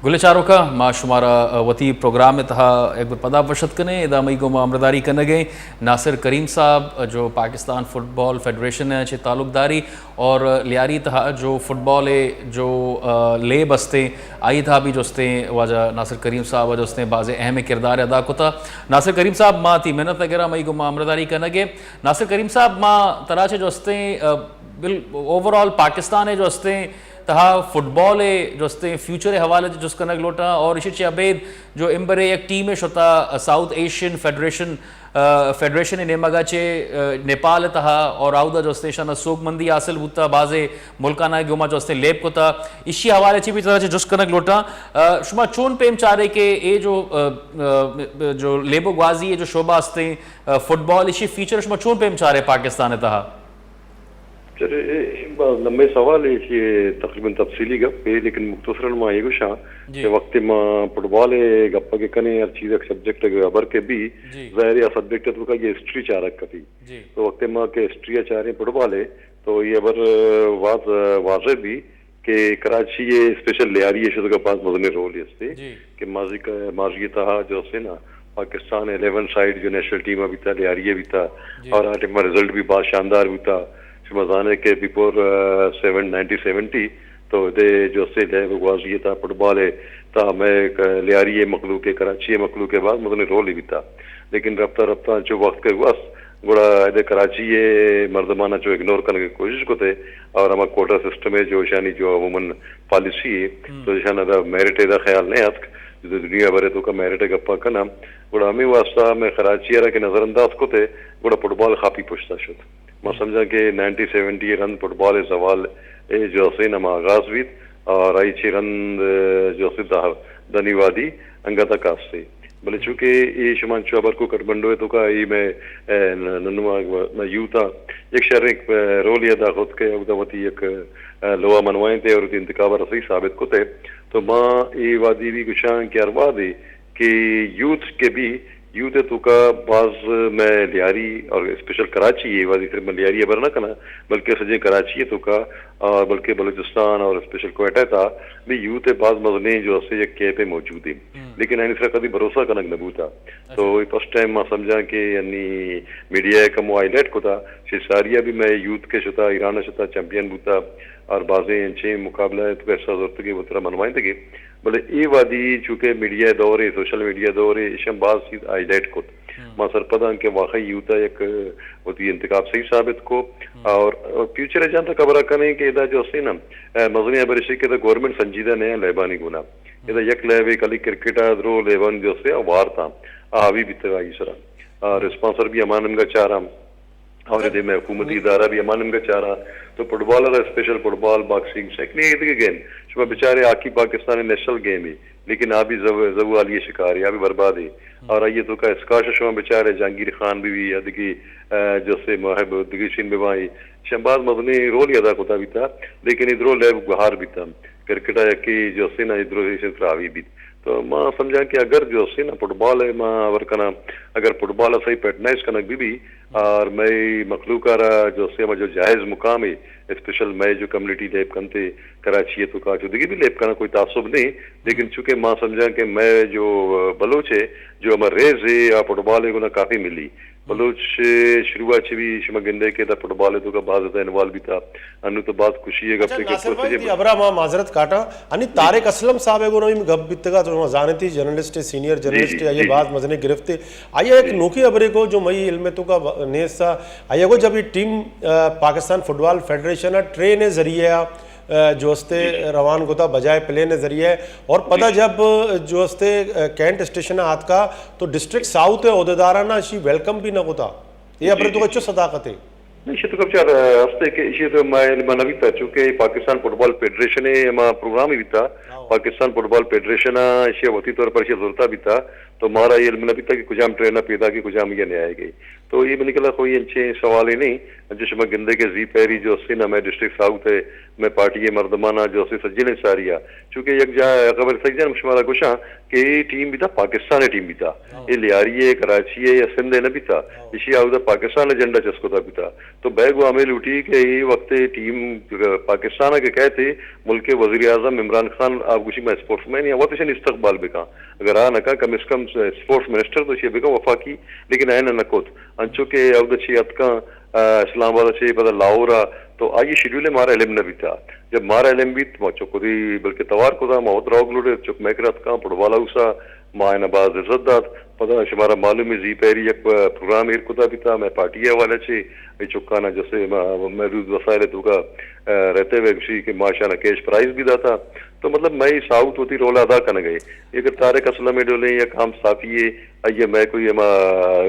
گلیں چاروکاں، ما شمارا وتی پروگرام ءِ تہا یک بر پدا وش اتک کنیں۔ ادا مئی گوما ہمراہداری کنگ ءَ ناصر کریم صاحب، جو پاکستان فٹبال فیڈریشن ءَ چہ تعلق داری اور لیاری تہا جو فٹبال ءِ جو، آ، لیب استیں، آئی تہا بھی جو استیں واجہ ناصر کریم صاحب ءَ جو استیں بازیں اہم کردار ادا کتا۔ ناصر کریم صاحب، ما تی منت ءَ گراں مئی گوما ہمراہداری کنگ ءَ۔ ناصر کریم صاحب، ما ترا چہ جو استیں، آ، بل-، اوور آل پاکستان ءِ جو استیں تہا فٹبال ءِ جو استیں فیوچر ءِ حوالہ ءَ جست کنگ لوٹاں اور ایشی چہ ابید جو امبرے یک ٹیمے شتا ساؤتھ ایشین فیڈریشن، آ، فیڈریشن ءِ نیمگ ءَ چہ، آ، نیپال ءِ تہا اور آودا جو استیں ایشاں سوبمندی حاصل بوتا، بازیں ملکاناں گوما جو استیں لیب کتا، ایشی حوالہ چہ بھی ترا چہ جست کنگ لوٹاں۔ آ، شما چون پیم چارے کہ اے جو، آ، آ، جو لیب و گوازی ءِ جو شعبہ استیں، آ، فٹبال، ایشی فیوچر شما چون پیم چارے پاکستان ءِ تہا؟ چلے، اے، اے باز لمبے سوال ہے، ایشی تقریباً تفصیلی گپ ہے، لیکن مختصراً ما یہ گوشاں جی۔ کہ وقت ما فٹبال ءِ گپ ءَ کہ کنیں، ہر چیز یک سبجیکٹ ءِ ہبر کہ بھی، جی۔ ظاہر ہے آ سبجیکٹ ءِ توکا یہ ہسٹری چارگ کپی۔ جی۔ تو وقت ما کہ ہسٹری ءَ چاریں فٹبال ءِ، تو یہ ہبر، آ، واض-، واضح بھی کہ کراچی ءِ اسپیشل لیاری ءِ شتگا باز مزنیں رولے استے جی۔ کہ ماضی کا، ماضی ءِ تہا جو استے نا، پاکستان الیون سائیڈ جو نیشنل ٹیم ءَ بیتا، لیاری ءَ بیتا، جی۔ اور آ ٹائم ءَ رزلٹ بھی باز شاندار بیتا۔ شما زانے کہ بیفور، آ، سیون، نائنٹین سیونٹی تو ادے جو استے لیب گوازی ءِ تہا فٹبال ءِ تہا مئے ک-، لیاری ءِ مخلوق ءِ، کراچی ءِ مخلوق ءِ باز مزنیں رولے بیتا۔ لیکن رفتہ رفتہ چو وقت کہ گوست، گڑا ادے کراچی ءِ مردماں چو اگنور کنگ ءِ کوشش کتے اور ہما کوٹا سسٹم ءِ جو ایشانی جو عموماً پالیسی ہے، ہم۔ تو ایشان ادا میرٹ ءِ ادا خیال نہیں آتک، جو دنیا بھر ءِ توکا میرٹ ءِ گپا کناں، گڑا ہمیں واسطہ میں کراچی ءَ را کہ نظر انداز کتے، گڑا فٹبال خاپی پشتا شت۔ ما ہم۔ سمجھاں کہ نائنٹین سیونٹی ءَ رند فٹبال ءِ زوال ءِ جو اسے ہما آغاز بیت اور آئی چہ رند جو اسے دہ-، دنی وادی انگت کاستے۔ بلے چونکہ اے شما انچو ہبر کو کٹمنڈو ءِ توکا اے مئے، اے، ن-، ننو ما، ما یوتھ ءَ یک شریں، اے، رولے ادا کت کہ اودا وتی یک، اے، لوہا منوائینتے اور وتی انتخاب ءَ را صحیح ثابت کتے۔ تو ما اے وہدی بھی گوشاں کہ ہر وہدے کہ یوتھ کہ بھی، یوتھ ءِ توکا باز مئے لیاری اور اسپیشل کراچی ءِ وہدی صرف مئے لیاری ہبر نہ کناں، بلکہ سجیں کراچی ءِ توکا اور بلکہ بلوچستان اور اسپیشل کوئٹہ ءِ تہا بھی یوتھ ءِ باز مزنیں جو اسے یک کیپے موجود ہے۔ ہم۔ لیکن آنی سرا کدی بھروسہ کنگ نہ بوتا۔ اچھا۔ تو اے فرسٹ ٹائم ما سمجھاں کہ یعنی میڈیا ءَ کمو ہائی لائٹ کتا، شیشاری ءَ بھی مئے یوتھ کہ شتا، ایران ءَ شتا چیمپئن بوتا اور بازیں انچیں مقابلہ ءِ توکا حصہ زرتگے وترا منوائندگے۔ بلے اے وہدی چونکہ میڈیا ءِ دور ہے، سوشل میڈیا ءِ دور ہے، ایشاں باز چیز ہائی لائٹ کت۔ ہم۔ ما سرپداں کہ واقعی یوتھ ءَ یک وتی انتخاب صحیح ثابت کو۔ ہم۔ اور، اور فیوچر ءَ جہاں تک ہبرا کنیں کہ ادا جو اسے نا، اے، مزنیں ہبر ایشی کہ ادا گورنمنٹ سنجیدہ نہ ہے لیبانی گونا۔ ہم۔ ادا یک لیبے کلی کرکٹ ءَ درو لیبانی جو اسے وارتا، آ حاوی بیتگا ای سرا۔ اور ہم۔ اسپانسر بھی ہما نیمگا چاراں۔ اور اچھا۔ دے میں حکومتی ادارہ بھی ہما نیمگا چاراں۔ تو فٹبال ءَ special football, boxing, second A دگہ گیم۔ شما بچارے ہاکی پاکستان ءِ نیشنل گیم ہے، لیکن آ بھی زو-، زوالی ءِ شکار ہے، آ بھی برباد ہے۔ ہم۔ اور آئی ءِ توکا اسکواش ءَ شما بچارے جہانگیر خان بی بی یا دگہ، اے، جو اسے محب دگہ شین بی بی، ایشاں باز مزنیں رولے ادا کتا بیتا، لیکن اے درو لیب گہار بیتا۔ کرکٹ ءَ یکے جو اسے نا اے درو ایشاں تراوی بیت۔ تو ما سمجھاں کہ اگر جو اسے نا فٹبال ءَ ما ہبر کناں، اگر فٹبال ءَ صحیح پیٹرنائز کنگ بی بی، اور مئے مخلوق ءَ را جو اسے ہما جو جائز مقام ہے، اسپیشل مئے جو کمیونٹی لیب کنتے، کراچی ءِ توکا چو دگہ بھی لیب کناں، کوئی تعصب نہیں، لیکن چونکہ ما سمجھاں کہ مئے جو بلوچ ہے، جو ہما ریز ہے، آ فٹبال ءِ گونا کافی ملی۔ بلوچ شروع ءَ چہ بھی شما گندے کہ دا فٹبال ءِ توکا باز زیادہ انوالو بیتا۔ انو تو باز خوشی ءِ گپ اچھا، ہے کہ ناصر بھائی، تئی ہبرا ما معذرت کاٹاں۔ انی جی۔ طارق اسلم صاحب ءِ گونا ہم گپ بیتگا، تو شما زانتی جرنلسٹ ہے، سینئر جی، جرنلسٹ جی، ہے، آئی ءَ جی، باز جی۔ مزنیں گرفت ہے۔ آئی ءَ یک جی۔ نوکی ہبرے کو جو مئی علم ءِ توکا نیستا، آئی ءَ گو جب یہ ٹیم، آ، پاکستان فٹبال فیڈریشن ءَ ٹرین ءِ ذریعہ، آ، جو استے جی، جی۔ روان کتا بجائے پلین ءِ ذریعہ، اور پدا جی، جی۔ جب جو استے، آ، کینٹ اسٹیشن ءَ آتکا تو ڈسٹرکٹ ساؤتھ ءِ عہدیداراناں اشی ویلکم بھی نہ کتا۔ یہ جی، ہبرے تو جی۔ اچو صداقت ہے۔ نہیں، ایشی تو کب چار ہستے کہ ایشی تو ما علم نہ بیتا، چونکہ پاکستان فٹبال فیڈریشن ءِ ہما پروگرام ہی بیتا۔ ہاں۔ پاکستان فٹبال فیڈریشن ءَ ایشی وتی طور پر ایشی زورتا بیتا۔ تو مارا اے علم نہ بیتا کہ کجام ٹرین ءَ پیداک ایں، کجام اے نیائے گئی۔ تو اے منی کلا کوئی انچیں سوالے نہ ایں۔ انچو شما گندے کہ زی پیری جو استے نا، مئے ڈسٹرکٹ ساؤتھ ءِ، مئے پارٹی ءِ مردماناں جو استے سجّیں ساری ءَ۔ چونکہ یک جاہ خبر سجّیں شمارا گوشاں کہ اے ٹیم بیتا، پاکستان ءِ ٹیم بیتا۔ ہاں۔ اے لیاری ءِ، کراچی ءِ یا سندھ ءِ نہ بیتا۔ ہاں۔ ایشی ءَ اودا پاکستان ءِ جھنڈا چست کتا بیتا۔ تو بئے گوں ہمے لوٹی کہ اے وقت ٹیم پاکستان ءَ کہ کئیت، ملک ءِ وزیر اعظم عمران خان آپ گوشی، من اسپورٹس مین آں، وت ایشانی استقبال بکاں۔ اگر آ نہ کاں، کم از کم اسپورٹس منسٹر تو ایشی ءَ بکاں وفاقی، لیکن آیاں نہ کت۔ انچو کہ اودا چہ اتکاں، آ، اسلام آباد ءَ چہ پدا لاہور ءَ، تو آئی ءِ شیڈیول ءِ مارا علم نہ بیتا۔ جب مارا علم بیت، ما چک وتی بلکہ توار کتا، ما وت روگ لوٹے، چک مئے کرا اتکاں، فٹبال ہاؤس ءَ، ما آیاں باز عزت دات۔ پدا شمارا معلوم ایں زی پیری یک پروگرام ایر کتا بیتا، مئے پارٹی ءِ حوالہ چہ، اے چکاناں جسے ما محدود وسائل ءِ توکا، آ، رہتے ہوئے گوشی کہ ما اشاناں کیش پرائز بھی داتا۔ تو مطلب مئے ساؤتھ وتی رول ادا کنگ ءَ ایں۔ اگر طارق اسلم ءِ ڈولیں یک ہم صحافی ءَ، آئی ءَ مئے کوئی ہما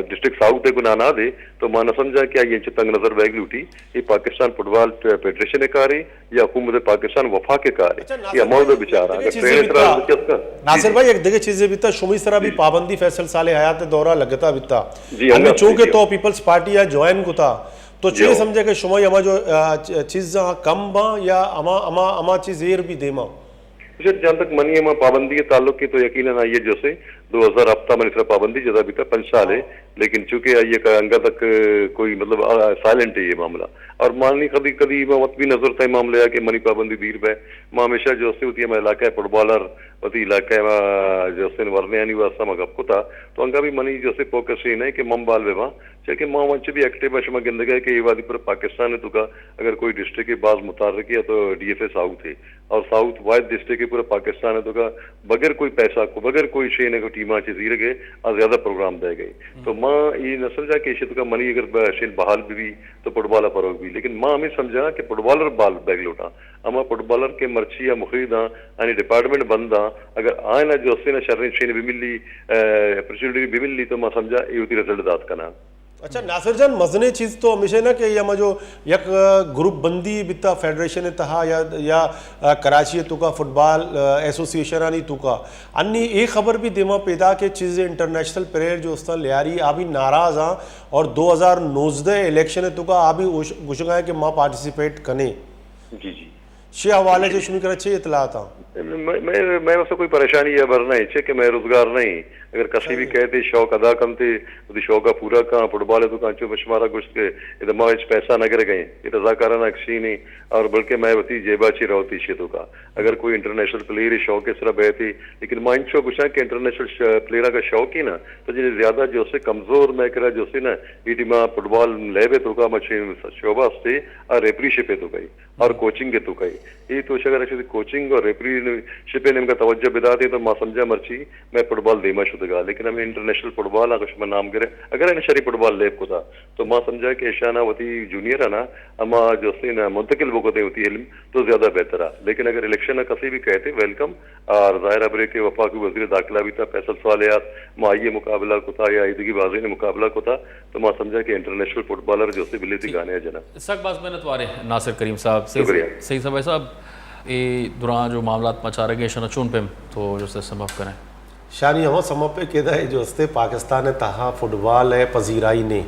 ڈسٹرکٹ ساؤتھ ءِ گناہ نہ دے، تو ما نہ سمجھاں کہ آئی ءَ انچو تنگ نظر بیگ لوٹی۔ اے پاکستان فٹبال فیڈریشن ءِ کارے یا حکومت پاکستان وفاق ءِ کارے؟ اچھا، اے ناصر ہما بھائی، ودا بچار یک دگہ آں۔ اگر چیزے ٹرین ءِ بیتا، ترا چست کن۔ ناصر جی۔ بھائی، یک دگہ چیزے بیتا، شمئی سرا بھی جی۔ پابندی فیصل صالح حیات ءِ دورا لگتا بیتا۔ جی، ہمیں انگت چونکہ جی۔ تو پیپلز پارٹی ءَ جوائن کتا، تو جی چے ہو۔ سمجھے کہ شمئی ہما جو، آ، چ-، چیزاں کم باں یا ہما، ہما، ہما چیز ایر بھی دیما؟ اچھا، جہاں تک منی ہما پابندی ءِ تعلق ایں تو یقیناً آئی ءَ جسے دو ہزار ہفت ءَ منی سرا پابندی جتا بیتا، پنچ سال ایں، ہاں۔ لیکن چونکہ آئی ءَ انگت تک کوئی مطلب، آ، سائلنٹ ایں اے معاملہ۔ اور منی کدی کدی ما وت بھی نہ زرتا اے معاملہ ءَ کہ منی پابندی دیر بئے۔ ما ہمیشہ جو استے وتی ہما علاقہ ءِ فٹبالر، وتی علاقہ ءِ ہما جو استے ورنایانی واسطہ ما گپ کتا، تو انگا بھی منی جو استے فوکس اے نہ ایں کہ من بال بہ باں، چیا کہ ما انچو بھی ایکٹیو آں، شما گندگا کہ اے وہدی پورا پاکستان ءِ توکا اگر کوئی ڈسٹرکٹ ایں باز متحرک ایں تو ڈی ایف اے ساؤتھ ایں۔ اور ساؤتھ واحد ڈسٹرکٹ ایں پورا پاکستان ءِ توکا بغیر کوئی پیسہ کو، بغیر کوئی شے نے کو ٹیماں چہ زیرگ ءَ آ زیادہ پروگرام دئیگ ءَ ایں۔ تو ما اے نہ سمجھاں کہ ایشی توکا منی اگر ب-، شین بحال بہ بی تو فٹبال ءَ فروغ بی، لیکن ما ہمے سمجھاں کہ فٹبالر بال بیگ لوٹاں۔ ہما فٹبالر کہ مرچی ءَ مخیر داں، آیانی ڈپارٹمنٹ بند آں، اگر آیاں جو استے نا شریں شین بہ ملی، اے، اپرچونٹی بہ ملی تو ما سمجھاں اے وتی رزلٹ دات کناں۔ اچھا ناصر جان، مزنیں چیز تو ہمیش ایں نا کہ اے ہما جو یک، آ، گروپ بندی بیتا فیڈریشن ءِ تہا یا، یا، آ، کراچی ءِ توکا فٹبال، آ، ایسوسی ایشنانی توکا، انی اے خبر بھی دیما پیداک ایں کہ چیز انٹرنیشنل پلیئر جو استاں لیاری آ بھی ناراض آں اور دو ہزار نوزدہ الیکشن ءِ توکا آ بھی گوش-، گوشگا ایں کہ ما پارٹیسپیٹ کنیں۔ جی، جی۔ شے حوالے چہ شمے کرا چے اطلاعات آں؟ مئے، مئے، مئے واسطہ کوئی پریشانی ءِ ہبر نہ ایں، چے کہ مئے روزگار نہ ایں۔ اگر کسے بھی کئیت اے شوق ادا کنت، وتی شوق ءَ پورا کن، فٹبال ءِ توکا انچو پہ شمارا گوشت کہ ادا ما ہچ پیسہ نہ گرگ ءَ ایں، اے رضاکارانہ ایکسچینج ایں اور بلکہ مئے وتی جیب ءَ چہ روت ایشی ءِ توکا۔ اگر کوئی انٹرنیشنل پلیئر شوق ءِ سرا بئیت، لیکن ما انچو گوشاں کہ انٹرنیشنل ش-، پلیئراں کہ شوق ایں نا، تو جنہیں زیادہ جو استے کمزور مئے کرا جو استے نا، اے ٹیما فٹبال لیب ءِ توکا ما چے شعبہ استے، آ ریفری شپ ءِ توکا ایں۔ اور کوچنگ ءِ توکا ایں۔ اے تو اگر ایشی کوچنگ اور ریفری شپ ءِ نیمگا توجہ بداتیں تو ما سمجھاں مرچی مئے فٹبال دیما شتگا۔ لیکن ہمے انٹرنیشنل فٹبال اگر شما نام گرے، اگر آیاں شریں فٹبال لیب کتا تو ما سمجھاں کہ ایشاناں وتی جونیئر آناں ہما جو استے نا منتقل بکتیں وتی علم تو زیادہ بہتر آ۔ لیکن اگر الیکشن ءَ کسے بھی کئیت ویلکم، اور ظاہر ءَ برے کہ وفاقی وزیر داخلہ بیتا فیصل صالح حیات، ما آئی ءِ مقابلہ کتا یا ایدگہ بازیں مقابلہ کتا، تو ما سمجھاں کہ انٹرنیشنل فٹبالر جو استے بلے تئی گانے ءَ جناں۔ سک باز منت واریں ناصر کریم صاحب۔ سید، شکریہ۔ سید صباحی صاحب، اے دراں جو معاملات ما چارگ ءَ ایں، اشانا چون پیم تو جو استے سم اپ کنئے؟ شانی ہما سم اپ کہ ادا اے جو استے پاکستان ءِ تہا فٹبال ءِ پذیرائی نے۔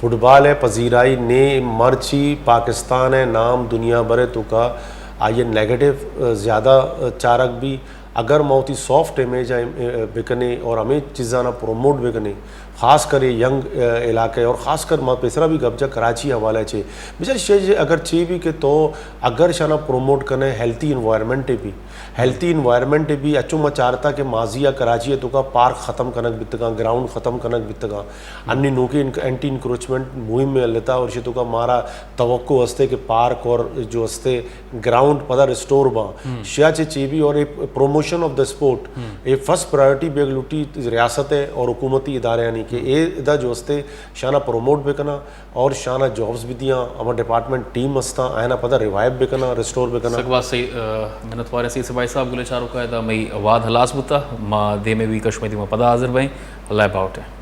فٹبال ءِ پذیرائی نے، مرچی پاکستان ءِ نام دنیا بھر ءِ توکا آئی ءِ نیگیٹو، آ، زیادہ، آ، چارگ بی۔ اگر ما وتی سافٹ امیج ءَ، آ، بکنیں اور ہمے چیزانا پروموٹ بکنیں، خاص کر اے ینگ، آ، علاقہ اور خاص کر ما پیسرا بھی گپ جا کراچی حوالہ چے۔ بچار شے اگر چے بھی کہ تو اگر شانا پروموٹ کنے ہیلتھی انوائرمنٹ بھی، ہیلتھی انوائرمنٹ بھی اچو ما چارتا کہ ماضی ءَ کراچی ءِ توکا پارک ختم کنگ بیتگاں، گراؤنڈ ختم کنگ بیتگاں۔ انی نوکیں انک-، اینٹی انکروچمنٹ مہم ءَ ہلتا اور ایشی توکا مارا توقع ہستے کہ پارک اور جو ہستے گراؤنڈ پدا ریسٹور باں۔ شیا چے چے بھی اور اے پروموشن آف دا اسپورٹ، اے فرسٹ پرائیورٹی بیگ لوٹی ریاست ءِ اور حکومتی ادارے آنی کہ اے ادا جو ہستے شانا پروموٹ بکنا اور شانا جابز بھی دیاں، ہما ڈپارٹمنٹ ٹیم ہستاں، آیانا پدا ریوائیو بکنا، ریسٹور بکنا۔ سک باز سید، آ، منت واریں سید صباحی صاحب۔ گلیں چاروکاں، ادا مئی وہد ہلاس بوتا، ما دیمے ویک ءَ شمے دیما پدا حاضر بئیں۔ اللہ ءِ باہوٹ ءَ۔